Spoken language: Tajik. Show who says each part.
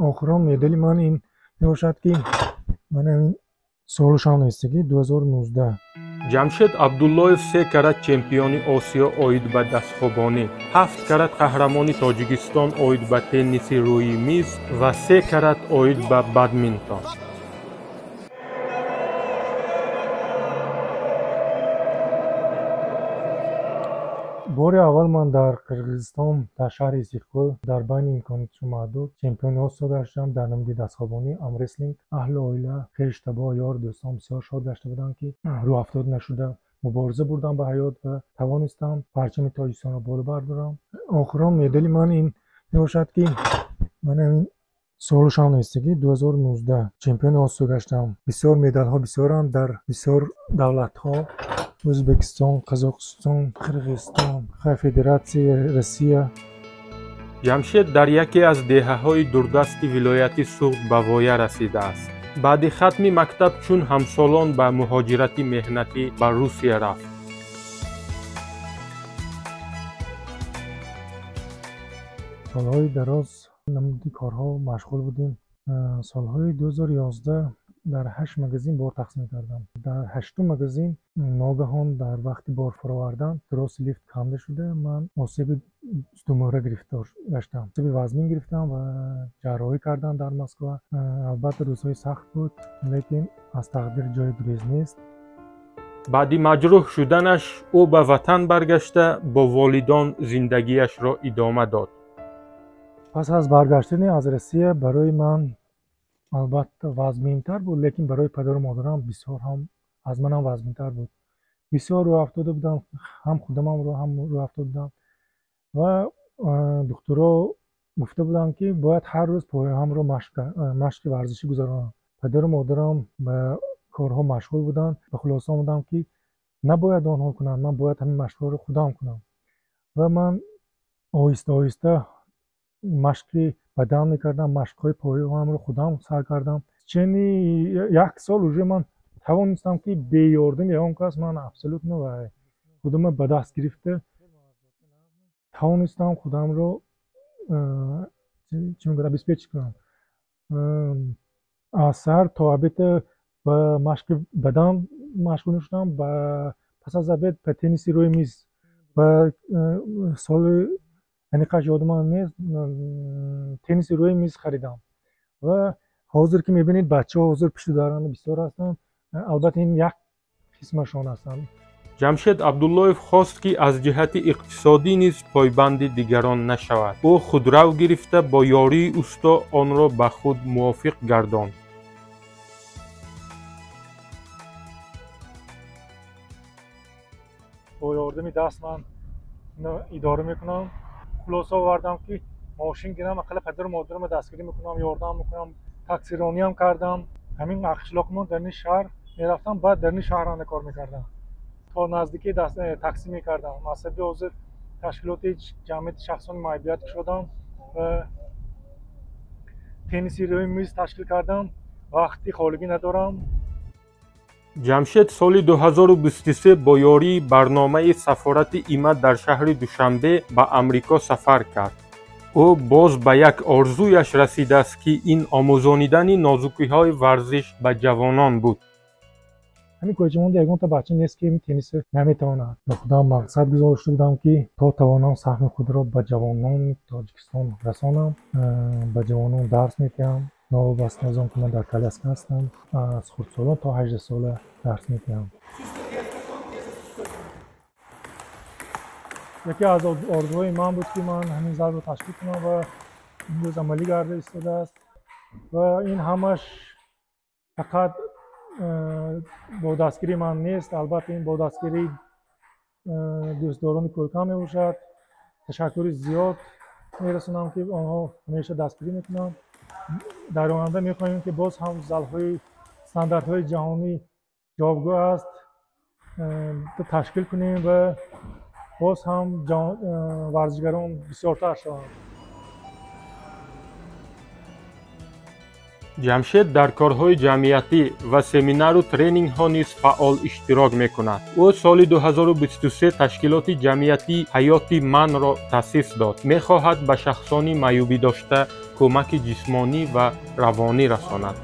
Speaker 1: Охирон медали ман ин мебошад, ки ман ҳамин солашам навистагӣ 2019.
Speaker 2: Ҷамшед Абдуллоев 3 карат чемпиони Осиё оид ба дастхобонӣ, 7 карат қаҳрамони Тоҷикистон оид ба тенниси рӯи миз ва 3 карат оид ба бадминтон.
Speaker 1: Бори аввал ман дар Қирғизистон, дар шаҳри Иссиқкӯл, дар байни имкониятҳои маҳдуд чемпиони Осиё гаштам дар намуди дастхобонӣ армреслинг. Аҳли оила, хештабо, ёр, дӯстон бисёр шод гашта буданд, ки рӯҳафтод нашуда мубориза бурдам ба ҳаёт ва тавонистам парчами Тоҷикистонро боло бардорам. Охирон медали ман ин мебошад, ки ман ҳамин солашам навистагӣ 2019 чемпиони Осиё гаштам. Бисёр медалҳо бисёранд дар бисёр давлатҳо: Ӯзбекистон, Қазоқистон, Қирғизистон, Федератсияи Россия.
Speaker 2: Ҷамшед дар яке аз деҳаҳои дурдасти вилояти Суғд ба воя расидааст. Баъди хатми мактаб чун ҳамсолон ба муҳоҷирати меҳнатӣ ба Русия рафт.
Speaker 1: Солҳои дароз намуди корҳо машғул будем. Солҳои 2011 дар 8 магазин бор тақсим кардам. Дар 8 магазин ногаҳон дар вақти бор фуровардан троси лифт канда шуда, ман осеби думора гирифтор гаштам. Осеби вазнин гирифтам ва ҷарроҳӣ кардам дар Москва. Албатта рӯзҳои сахт буд, лекин аз тақдир ҷои гурез нест.
Speaker 2: Баъди маҷрӯҳ шуданаш ӯ ба ватан баргашта бо волидон зиндагиашро идома дод.
Speaker 1: Пас аз баргаштани аз Россия барои ман албатта вазминтар буд, лекин барои падару модарам бисёр ҳам аз манам вазминтар буд. Бисёр рӯҳафтода будам, ҳам худамам ҳам рӯҳафтода будам ва духтуро гуфта буданд, ки бояд ҳар рӯз пояҳамро машқи варзишӣ гузаронам. Падару модарам ба корҳо машғул буданд. Ба хулоса омадам, ки набояд онҳо кунанд, ман бояд ҳамин машқҳоро худам кунам. Ва ман оҳиста оҳиста машқи бадан мекардам, машқҳои пояҳамро худам сар кардам. Чени як сол уже ман тавонистам, ки беёрдами ягон кас ман абсолютно худамро ба даст гирифта тавонистам худамро чӣ мегӯяд обеспечить кунам. Аз саҳар то обеда ба машқи бадан машғул мешудам, пас аз обед ба тенниси рӯи миз. Ба соли аниқаш ёдам нест, тенниси рӯи миз харидам. Ва ҳозир ки мебинед, бачаҳо ҳозир пишти даранда бисёр ҳастанд. Албатта ин як қисмашон ҳастанд.
Speaker 2: Ҷамшед Абдуллоев хост, ки аз ҷиҳати иқтисодӣ низ пойбанди дигарон нашавад. Ӯ худрав гирифта бо ёрии усто онро ба худ мувофиқ гардонд.
Speaker 1: Бо ёрдами даст ман идора мекунам. Хулоса овардам, ки мошин гирам, ақалла падару модарамро дастгирӣ мекунам, ёрдам мекунам. Таксирониам кардам. Ҳамин қишлоқмон дар ин шаҳр мерафтам, баъд дар ин шаҳр анда кор мекардам. То наздикӣ таксӣ мекардам. Масаби ҳозир ташкилоти ҷамъияти шахсони маъюбият кушодам ва тенниси рӯи миз ташкил кардам. Вақти холигӣ надорам.
Speaker 2: Ҷамшед соли 2023 бо ёрии барномаи сафорати ИМА дар шаҳри Душанбе ба Амрико сафар кард. Ӯ боз ба як орзуяш расидааст, ки ин омӯзонидани нозукиҳои варзиш ба ҷавонон буд.
Speaker 1: Ҳамин кӯчамонда ягонта бача нест, ки теннис наметавонад. Ба худам мақсад гузошта будам, ки то тавонам саҳми худро ба ҷавонони Тоҷикистон расонам. Ба ҷавонон дарс медиҳам. Новобаста аз он ки ман дар коляска ҳастам, аз хурдсолон то 18 сола дарс медиҳам. Яке аз орзуҳои ман буд, ки ман ҳамин залро ташкил кунам ва имрӯз амалӣ гарда истодааст. Ва ин ҳамаш фақат бо дастгирии ман нест, албатта ин бо дастгирии дӯстдорони кӯлкан мебошад. Ташаккури зиёд мерасонам, ки онҳо ҳамеша дастгирӣ мекунанд. Дар оянда мехоҳем, ки боз ҳам залҳои стандартҳои ҷаҳонӣ ҷавобгӯ аст ташкил кунем ва боз ҳам варзишгарон бисёртар шаванд.
Speaker 2: Ҷамшед дар корҳои ҷамъиятӣ ва семинару тренингҳо низ фаъол иштирок мекунад. Ӯ соли 2023 ташкилоти ҷамъиятии «Ҳаёти манро» таъсис дод. Мехоҳад ба шахсони маъюбӣ дошта кӯмаки ҷисмонӣ ва равонӣ расонад.